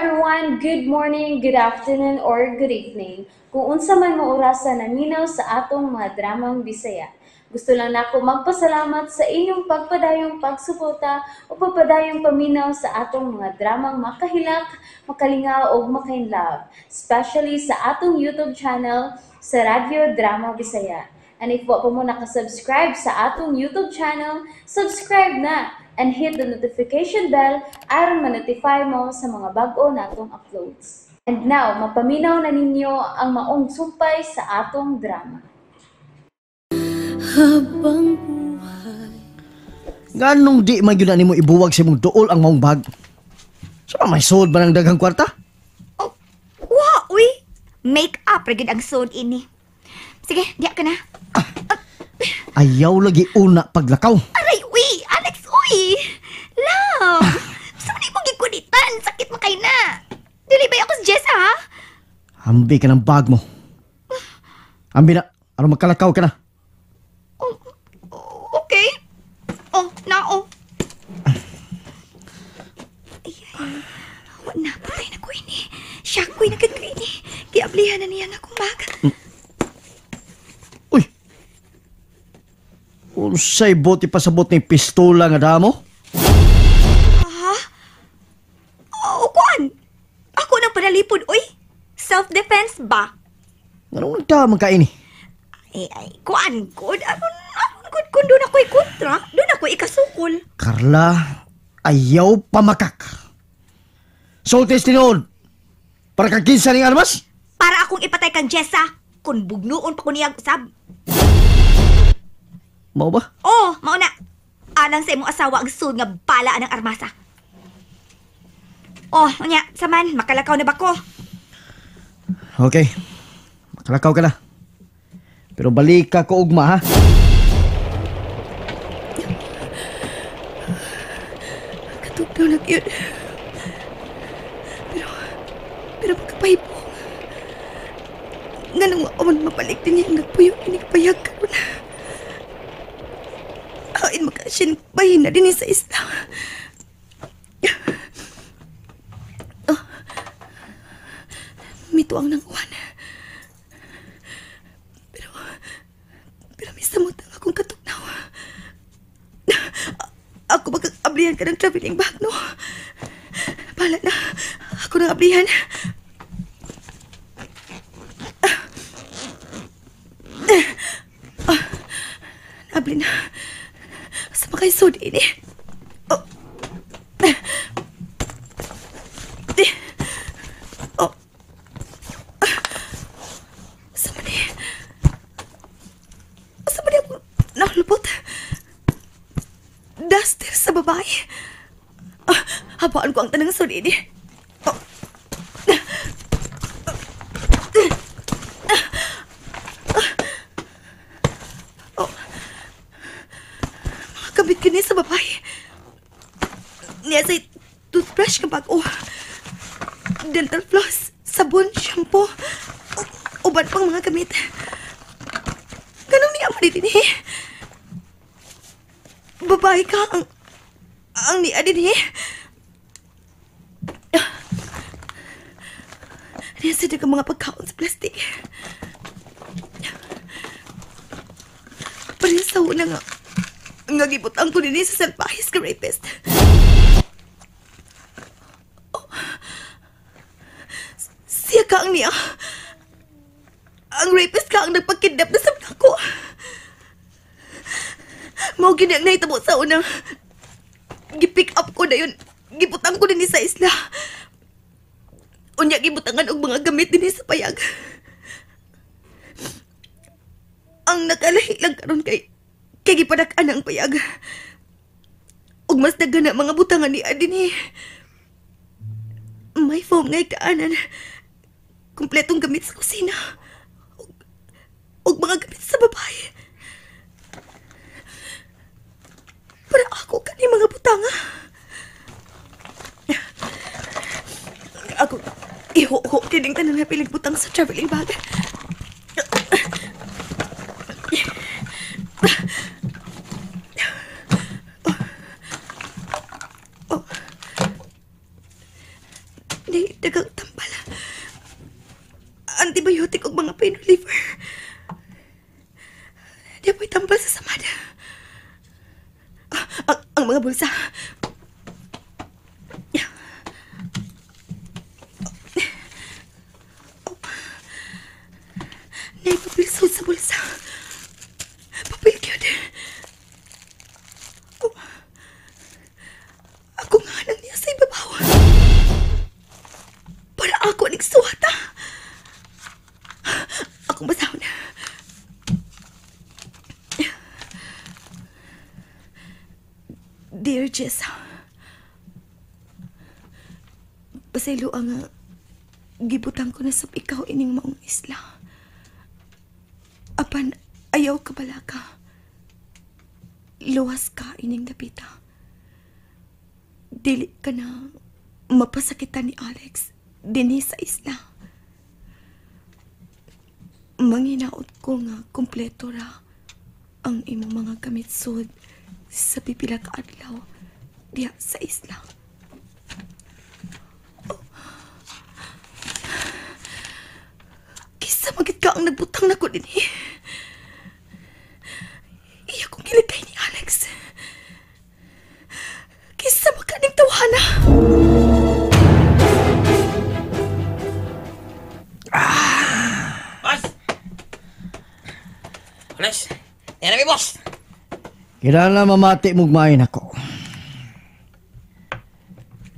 Everyone! Good morning, good afternoon, or good evening. Kung unsa man mo orasa naminaw sa atong mga dramang Bisaya. Gusto lang nako magpasalamat sa inyong pagpadayong pagsuporta o pagpadayong paminaw sa atong mga dramang makahilak, makalingaw ug makainlove, especially sa atong YouTube channel sa Radyo Drama Bisaya. And if wa pa mo nakasubscribe sa atong YouTube channel, subscribe na and hit the notification bell aron ma-notify mo sa mga bag-o natong uploads. And now, mapaminaw na ninyo ang maong sumpay sa atong drama. Habang buhay. Nganong di man gyud na nimo ibuwag sa imong duol ang maong bag? Sa may sud ba ng daghang kwarta? Oh, wa, uy. Make up ra gyud ang sud ini. Sige, diya ka na. Ayaw lagi una paglakaw. Aray, uy! Alex, uy! Love! Sa man imong gikunitan? Sakit man kay na. Dili ba ako si Jess, ha? Hambi ka ng bag mo. Hambi na. Aron magkalakaw ka na. Oh, okay. Oh, nao. Ay, ay. Wa na, patay na ko ini. Siya ko'y nagkagka ini. Giablihan na niya nga akong bag. Uy! Unsay bote pa sa bot ni pistola nga damo? Ha? Oh, kuan! Ako nang panalipod, uy! Self-defense ba? Nganong nagdamang ka ini? Ay, ay, kuan, good. Aron, aron, good. Kung doon ako'y kontra, doon ako ikasukol. Carla, ayaw pamakak. Sultis tinuod. Para kang kinsa ning armas? Para akong ipatay kang Jessa, kung bugnuon pa ko niyang usab. Mao ba? Oo, mao na. Alang sa imong asawa ang sud nga bala ang armasa. Oh, unya, saman, makalakaw na ba ko? Okay. Makalakaw ka na. Pero balik ka ko ugma, ha? Katugnaw na yun. Pero magkapahibong. Nga nang mauman mabalik din niya ang nagpuyo, inigpayag ka na. Hain makasyin, bahin na din sa isla. Oh. Mituang ng uwan. Pero may samot ang akong katugnaw. Ako magkakablihan ka ng traveling bag, no? Bahala na. Ako nang ablihan. Abli na. Sa mga sud ini. Oh. Oh. Sa mani. Sa mani ako nakalupot. Duster sa babae. Habaan ko ang tanang sud ini. Oh. Oh. Mga kabit kini sa babae. Niya sa toothbrush ka bago. Dental floss, sabon, shampoo, uban pang mga gamit. Ganun niya man din eh. Babae ka ang niya din eh. Niya sa dagang mga pagkaon sa plastic. Parang sa una nga, nga gibutang ko din sa salpahis ka rapist. Oh. Siya ka ang niya. Ang rapist ka ang nagpagkidnap na sa ko. Mao gini ang nahitabo sa unang gipick up ko na yun. Gibutang ko din sa isla. Unya gibutangan og mga gamit din sa payag. Ang nakalahi lang karon kay gipadak-an ang payag. Ug mas daghan na mga butangan ni adin eh. May foam nga kaanan. Kompletong gamit sa kusina. Ug mga gamit sa babae. Para ako kani mga butanga. Ako iho-ho kining tanan nga pilig butang sa traveling bag. Oh. Di, dagang tambal. Antibiotic og mga pain reliever. Di po'y tambal sa samad. Ang mga bulsa. Naipapil sa bulsa. Papil yun. Oh. Ako nga nang niya sa ibabaw. Para ako nagsuwata. Akong basahon. Dear Jessa, pasaylo ang gibutang ko na sa ikaw ining maong isla. Apan ayaw ka balaka. Luwas ka ining dapita. Dili ka na mapasakitan ni Alex dinhi sa isla. Manginaot ko nga kompleto ra ang imong mga gamit sud sa pipila ka adlaw diha sa isla. Oh. Kisa magit ka ang nagbutang nako dinhi. Iya kong gilikay ni Alex. Kisa makaning tawhana. Boss! Alex! Yan na, boss! Kinahanglan mamati mugmain ako.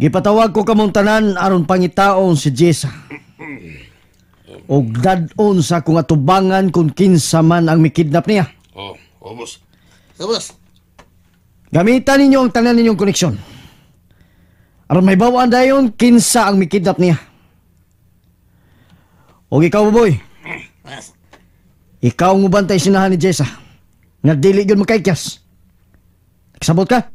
Gipatawag ko kamong tanan aron pangitaon si Jessa. Og dad-on sa akong atubangan kung kinsa man ang mikidnap niya. Oh, oh boss. Oh, boss. Gamitan ninyo ang tanan ninyong koneksyon. Aron may bawaan dayon kinsa ang mikidnap niya. Og ikaw, boy. Boss. Ikaw ang mubantay sinahan ni Jessa. Nga dili gyud makaikyas. Kasabot ka?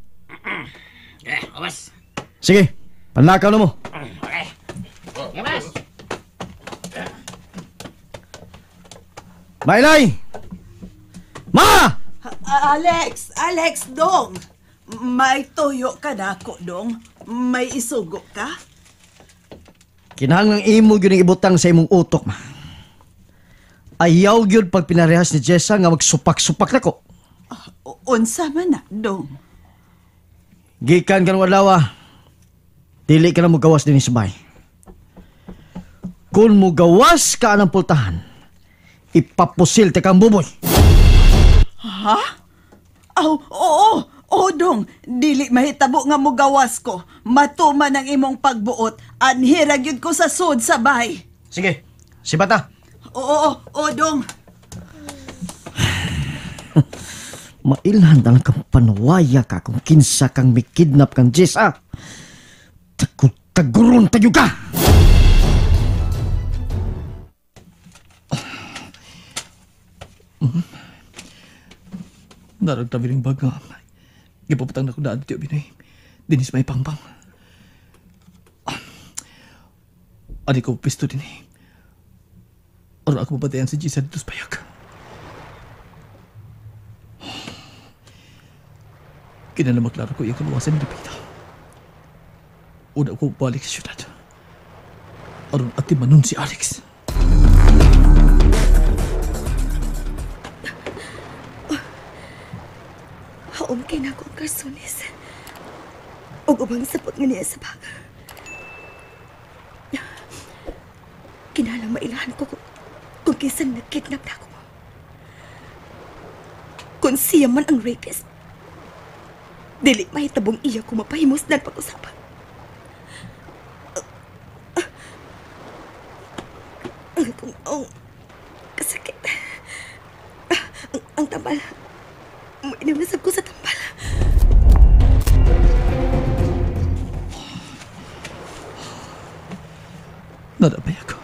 Eh, boss. Sige, panlakaw na mo. Okay. Okay, boss. Mailay! Ma! Alex! Alex, dong! May tuyo ka na ako, dong. May isugo ka? Kinahanglang imo gyud ang ibutang sa imong utok, ma. Ayaw gyud pag pinarehas ni Jessa nga magsupak-supak nako. Unsa man na, dong? Gikan kanong adlaw, dili ka na mogawas dinhi sa bahay. Kung mogawas ka anang pultahan, ipapusil ta kang buboy. Ha? Aw, oo, oo, dong. Dili mahitabo nga mogawas ko. Matuman ang imong pagbuot. Anhira gyud ko sa sud sa bahay. Sige, sibata. Oo, oo, dong. Mailhan na lang kang panuwaya ka kung kinsa kang mikidnap kang Jessa. Tagod-taguron tayo ka! Naragtabi rin bag nga. Gipapatang na ko daan tiyo binay. Dinis may pangpang. Ani ko pisto din eh. Aron ako mabatayan si Jessa dito sa payag. Kinala maklaro ko iyang kaluwasan ni Lupita. Una ko balik sa syudad. Aron ati manon si Alex. Haom kay nako ang karsones. Ug ubang sapot nga niya sa bag. Kinahanglan mailahan ko kung kinsa nagkidnap na ako. Kung siya man ang rapist, dili mahitabong iya ko mapahimos na pag-usapan. Ang kung ang kasakit. Ang tambal. Inamnasab ko sa tambal. Narabay ako.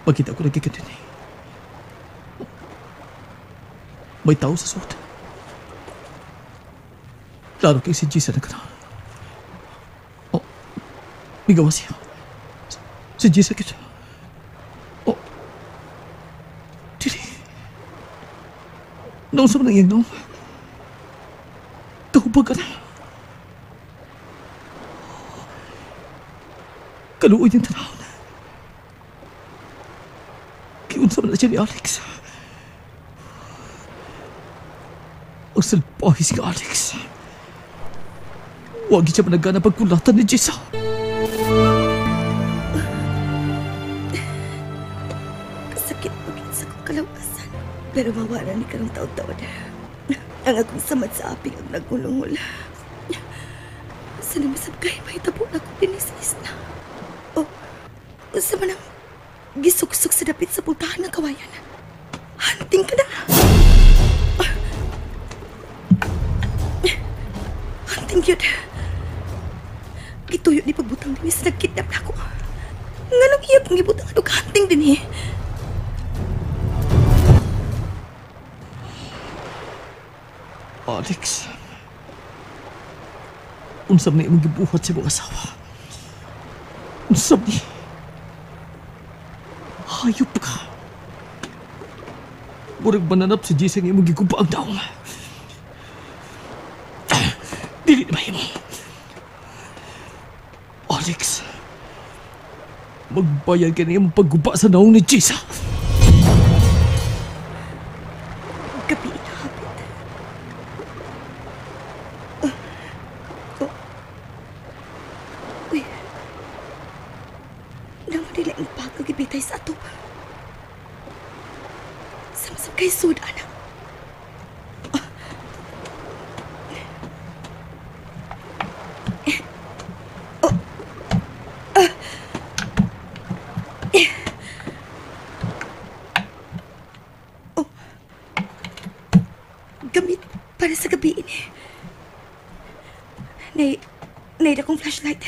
Pagkita ko lagi ka din eh. May tao sa suot. Klaro kay si Jessa na kanal. Oh, migawa siya. Si Jessa kita. Oh, dili. Noon sa manang iyang noong. Kahubag ka na. Kaluoy niyang tanawon. Giunsa man na siya ni Alex. Ang salbahe si Alex. Wag siya managana pagkulatan ni Jessa. Kasakit pagin sa kong kalawasan. Pero mawala ni karong taon-taon. Ang akong samad sa aping ang nagulungol. Sana masab kay mahitabo na akong dinis na. O, sa man ang gisuksok sa dapit sa pultahan ng kawayan. Hunting ka na! Hunting yun. Gituyo ni pagbutang din sa nagkidnap na ako. Nganong iya kong gibutang anong hunting din eh. Alex, unsam na imong gibuhat sa imong asawa? Unsam ni? Hayop ka. Murag mananap si Jessa nga imong giguba ang daong. Dili na mahimo. Alex, magbayad ka na imong pagguba sa naong ni Jessa. Gabi inahapit. Oh. Uy. Naman nila ang pagkagibitay sa atop. Samsam kay sud, anak. Oh. Ah. Oh. Gamit para sa gabi ini. Nay akong flashlight.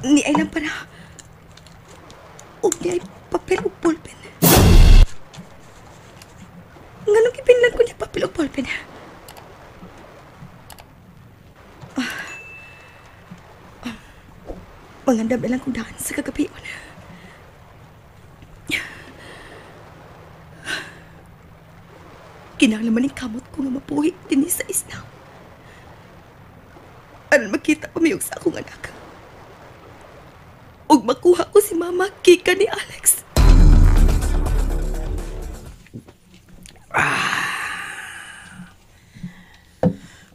Ni ay lang para. Ug ni ay papel ug ballpen. Nganong gipinlan ko niya papel ug ballpen? Pangandam na lang kong daan sa kagabion. Kinahanglan man ang kamot ko nga mapuhi dinhi sa isla. Aron makita pamiyog sa akong anak. Ug makuha ko si Mama Kika ni Alex.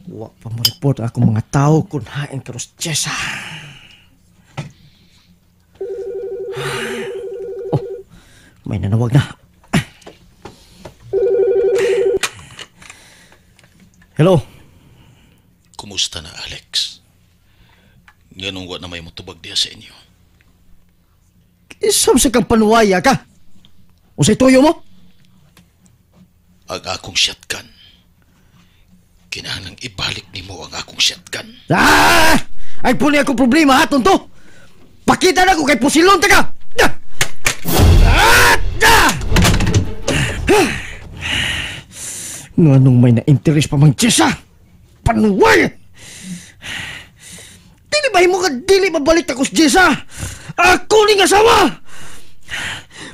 Wa pa mo report akong mga tao kung hain karos Jessa. Oh, may nanawag na. Hello? Kumusta na, Alex? Nganong wa na may mutubag diya sa inyo? Isam sa kang panuwaya ka? Unsay tuyo mo? Ang akong shotgun. Kinahanglang ibalik nimo ang akong shotgun. Ah! Ay puni akong problema haton to. Pakita na ko kay pusilon ta ka. Ah! Ah! Nganong may na-interest pa mang Jessa? Panuway! Dili ba mo ka dili mabalik ta ko si Jessa? Ako ning asawa!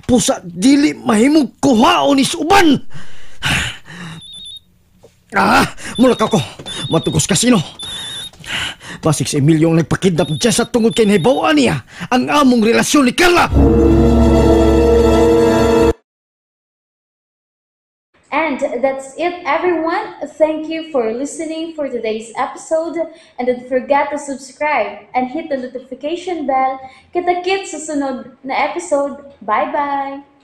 Pusa dili mahimong kuhaon ni uban. Ah, mula ka ko. Matugos kasino. Basig si Emilio ang nagpakidnap ni Jessa tungod kay nahibaw-an niya ang among relasyon ni Carla. And that's it, everyone. Thank you for listening for today's episode. And don't forget to subscribe and hit the notification bell. Kita-kits sa sunod na episode. Bye-bye!